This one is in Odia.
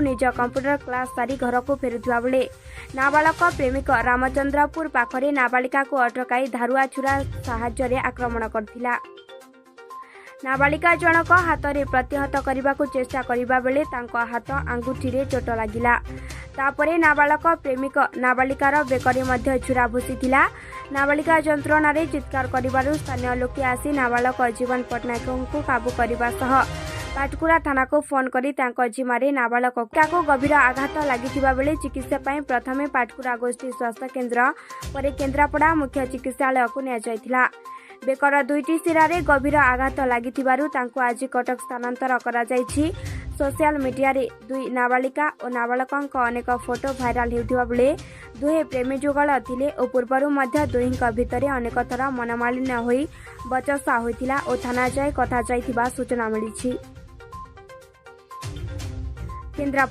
ନିଜ କମ୍ପ୍ୟୁଟର କ୍ଲାସ ସାରି ଘରକୁ ଫେରୁଥିବା ବେଳେ ନାବାଳକ ପ୍ରେମିକ ରାମଚନ୍ଦ୍ରପୁର ପାଖରେ ନାବାଳିକାକୁ ଅଟକାଇ ଧାରୁଆ ଛୁରା ସାହାଯ୍ୟରେ ଆକ୍ରମଣ କରିଥିଲା। ନାବାଳିକା ଜଣକ ହାତରେ ପ୍ରତିହତ କରିବାକୁ ଚେଷ୍ଟା କରିବା ବେଳେ ତାଙ୍କ ହାତ ଆଙ୍ଗୁଠିରେ ଚୋଟ ଲାଗିଲା। ତାପରେ ନାବାଳକ ପ୍ରେମିକ ନାବାଳିକାର ବେକରେ ମଧ୍ୟ ଛୁରା ଭୁସିଥିଲା। ନାବାଳିକା ଯନ୍ତ୍ରଣାରେ ଚିତ୍କାର କରିବାରୁ ସ୍ଥାନୀୟ ଲୋକେ ଆସି ନାବାଳକ ଜୀବନ ପଟ୍ଟନାୟକଙ୍କୁ କାବୁ କରିବା ସହ ପାଟକୁରା ଥାନାକୁ ଫୋନ୍ କରି ତାଙ୍କ ଜିମାରେ ନାବାଳକକୁ ଗଭୀର ଆଘାତ ଲାଗିଥିବା ବେଳେ ଚିକିତ୍ସା ପାଇଁ ପ୍ରଥମେ ପାଟକୁରା ଗୋଷ୍ଠୀ ସ୍ୱାସ୍ଥ୍ୟ କେନ୍ଦ୍ର, ପରେ କେନ୍ଦ୍ରାପଡ଼ା ମୁଖ୍ୟ ଚିକିତ୍ସାଳୟକୁ ନିଆଯାଇଥିଲା। ବେକର ଦୁଇଟି ଶିରାରେ ଗଭୀର ଆଘାତ ଲାଗିଥିବାରୁ ତାଙ୍କୁ ଆଜି କଟକ ସ୍ଥାନାନ୍ତର କରାଯାଇଛି। ସୋସିଆଲ ମିଡିଆରେ ଦୁଇ ନାବାଳିକା ଓ ନାବାଳକଙ୍କ ଅନେକ ଫଟୋ ଭାଇରାଲ ହେଉଥିବା ବେଳେ ଦୁହେଁ ପ୍ରେମୀଯୁଗଳ ଥିଲେ ଓ ପୂର୍ବରୁ ମଧ୍ୟ ଦୁହିଁଙ୍କ ଭିତରେ ଅନେକ ଥର ମନମାଳିନ୍ୟ ହୋଇ ବଚସା ହୋଇଥିଲା ଓ ଥାନା ଯାଏ କଥା ଯାଇଥିବା ସୂଚନା ମିଳିଛି। କେନ୍ଦ୍ରାପଡ଼ା